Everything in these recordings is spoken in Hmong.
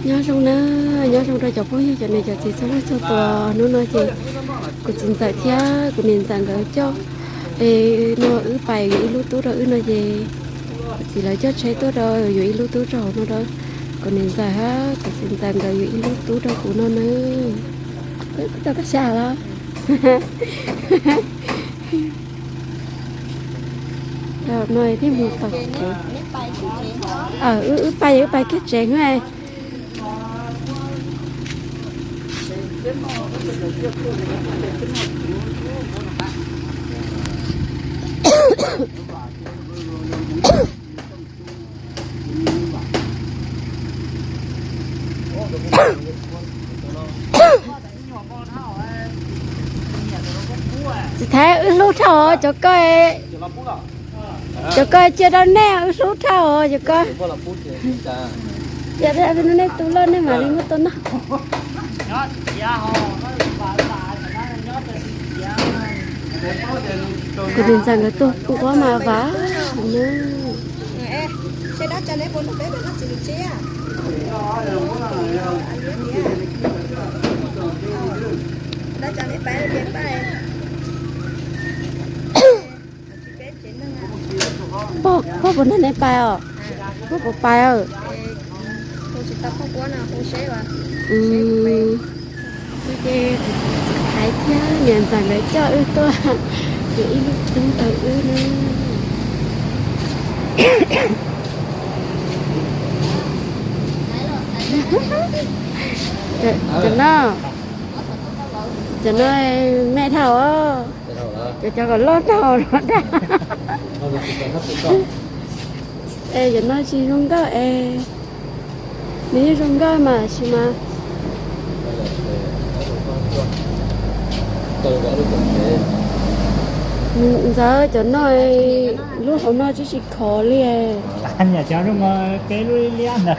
Nyob zoo na, nyob zoo rau cov phooj ywg cov niam cov txiv txhua leej txhua tus. Hnub no ces kuv txiv ntxawm thiab kuv niam ntxawm nkawd coj, es no wb pais yuav ib lub tub rau wb no ces kuv txiv lawv coj tsheb tuaj rau yuav ib lub tub rau hauv no rau kuv niam ntxawm hab kuv txiv ntxawm nkawd yuav ib lub tub rau kuv no na. Tau koj xya los? No thiaj mus tau. Wb pais wb pais kiag tsev na. Txiv Thaiv, wb hlub dhau cov koj, cov koj cia rau nej, wb hlub dhau cov koj. Cia nej nej tub loj nej mam li muab tau noj. Kuv niam ntxawm nkawd tuaj nquab mas vav na. Pog, pog puas nrog neb pais os? Pog puas pais? Ces txiv Thaiv thiab niam ntxawm nkawd coj wb tuaj, ces ib lub tub rau wb na. Cov no, cov no me dhau, cov, cov kom loj dhau no dag. Es cov no tsis zoo nkauj es, nws yeej zoo nkauj mas sis mas. Ntxawm, cov no, lub hauv no tsis, tsis khov li. Niam cov no peb lub liab ntawd.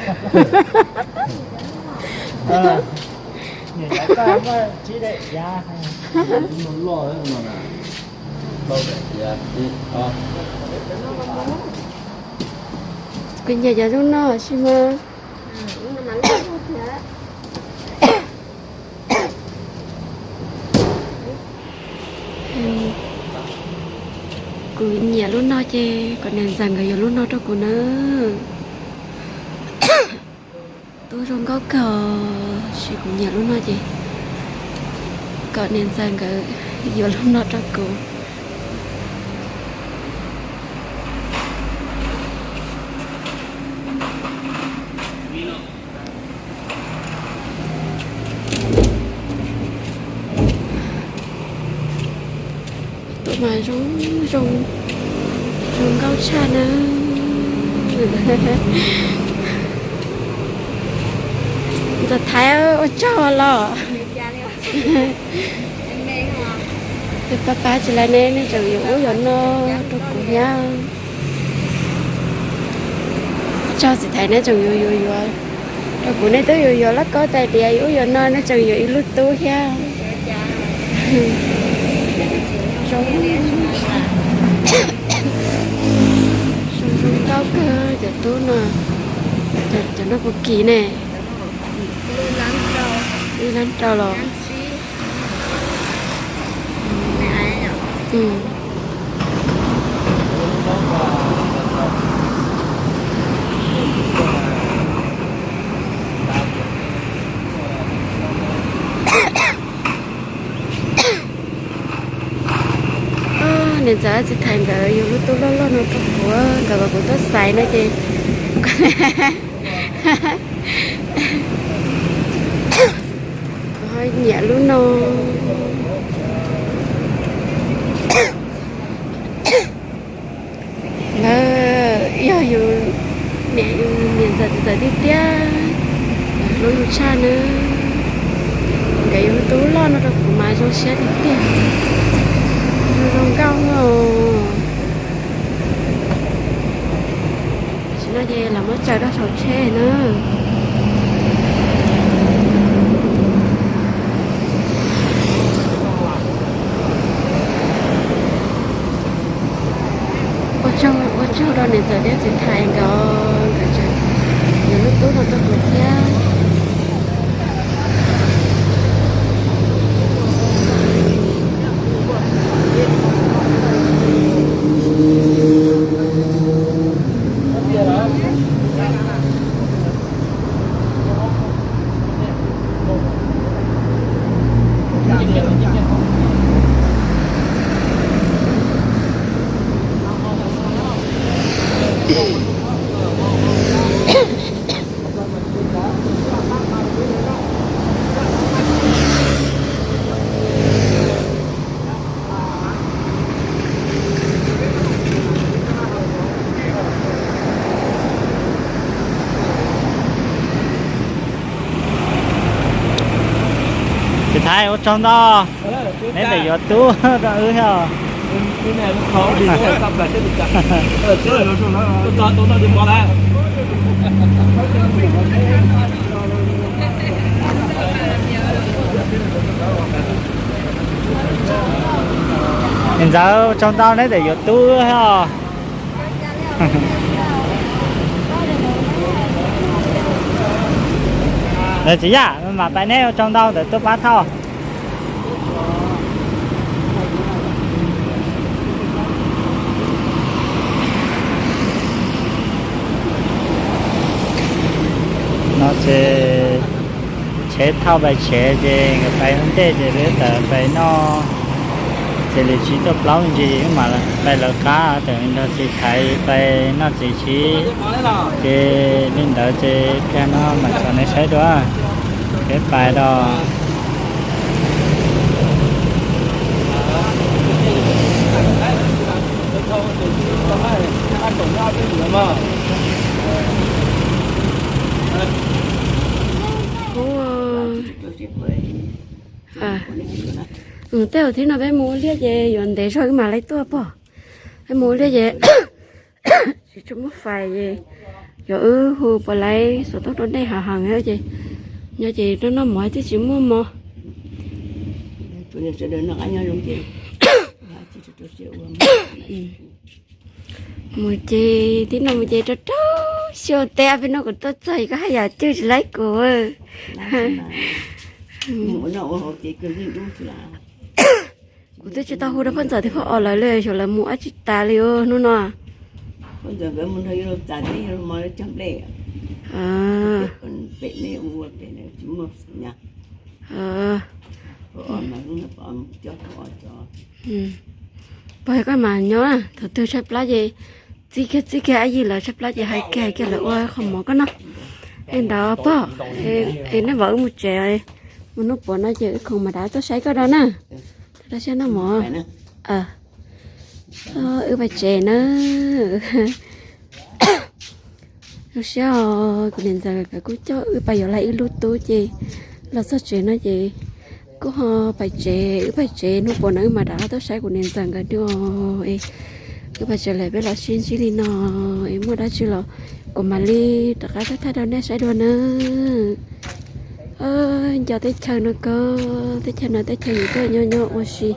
Kuv nyiam cov zoo no sis mas. Kuv nyiam lub no ces kom niam ntxawm nkawd yuav lub no rau kuv na. Tub zoo nkauj kawg, sis kuv nyiam lub no ces kom niam ntxawm nkawd yuav lub no rau kuv. Tus mas zoo, zoo, zoo nkauj tshaj na. Ntxawm Thaiv ua tsaug los. Pab pab tsis laiv ne, nej tseem yuav ub yuav no rau kuv thiab. Tsaug txiv Thaiv, nej tseem yuav yuav yuav rau kuv, nej twb yuav yuav loj kaub tais diav yuav ub yuav no, nej tseem yuav ib lub tub thiab. Zoo, zoo nkauj kawg cov tub no. Cov no puas kim ne? Ib lab rau los? Niam ntxawm txiv Thaiv nkawd yuav lub tub loj loj no rau kuv, nkawd kom kuv tuaj xaiv no ces kuv ho nyiam lub no. Lawv yog yus niam yus niam ntxawm txiv ntxawm tiag tiag, hlub yus tshaj nawb. Nkawd yuav lub tub loj no rau kuv mas zoo siab tiag tiag, zoo zoo nkauj no. Tam sim no ces los muab tsaws rau saum tsheb na. Ua tsaug, ua tsaug rau niam ntxawm thiab txiv Thaiv nkawd, nkawd tseem yuav lub tub no rau kuv thiab. Ua tsaug ntau, neb tseem yuav tub rau wb thiab. Niam ntxawm, ua tsaug ntau, neb tseem yuav tub thiab. Txiv Yaj, mam pais, neb ua tsaug ntau ntawm tuaj pab thauj. No ces tsheb thauj pais tsev ces nkawd pais ua ntej ces peb tawm pais noj, ces li tsib tuaj plaub ntsis wb mam pais lawv qab, tawm nrog txiv Thaiv pais noj txiv tsib. Ces li ntawd ces pliag no mam tsom nej saib dua, peb pais los. Kuv, tej zaum thib no peb mus ua liaj ces yuav ntev zog wb mam li tuaj pom. Peb mus ua liaj ces tsis tshua muaj fais es yog wb hu puas laiv xov tooj rau nej hav heev ces, nyob ces noj noj mov twb tsis muaj mov. Mus ces tib no mus ces rau rau xyoo teb, peb hnub kuv tuaj txog koj haj yam cwj tsis laib kuv. Kuv twb tsis tau hu rau phauj Ntxawm thiab phauj Os lawv li, xyov lawv mus dab tsi tas li os hnub no. Pog, koj mas nyob thaum twg tshaib plab ces txib kiag txib kiag Ab Yij lawv, tshaib plab ces hais kiag hais kiag lawv ua qhov mov koj noj. Li ntawd pog, es nej mam wb mus tsev, mus noj pov no ces wb khoom mam rov tuaj saib koj dua na. Rau siab noj mov. Wb pais tsev na. Zoo siab os, kuv niam ntxawm nkawd kuj coj wb pais yuav lawv ib lub tub ces los txog tsev no ces kuj ho pais tsev, wb pais tsev, hnub puas no wb mam rov qab tuaj saib kuv niam ntxawm nkawd dua. Es wb pais tsev lawm, peb los sib ntsib li no, es muaj dab tsi los kuv mam li rov qab tuaj thaij rau nej saib dua na. Nco teb chaws no kawg, teb chaws no teb chaws yus tuaj nyob nyob ua si.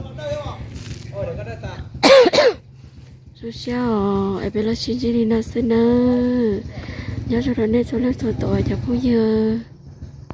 Zoo siab os, es peb los sib ntsib li no xwb nawb. Nyob zoo rau nej txhua leej txhua tus cov phooj ywg.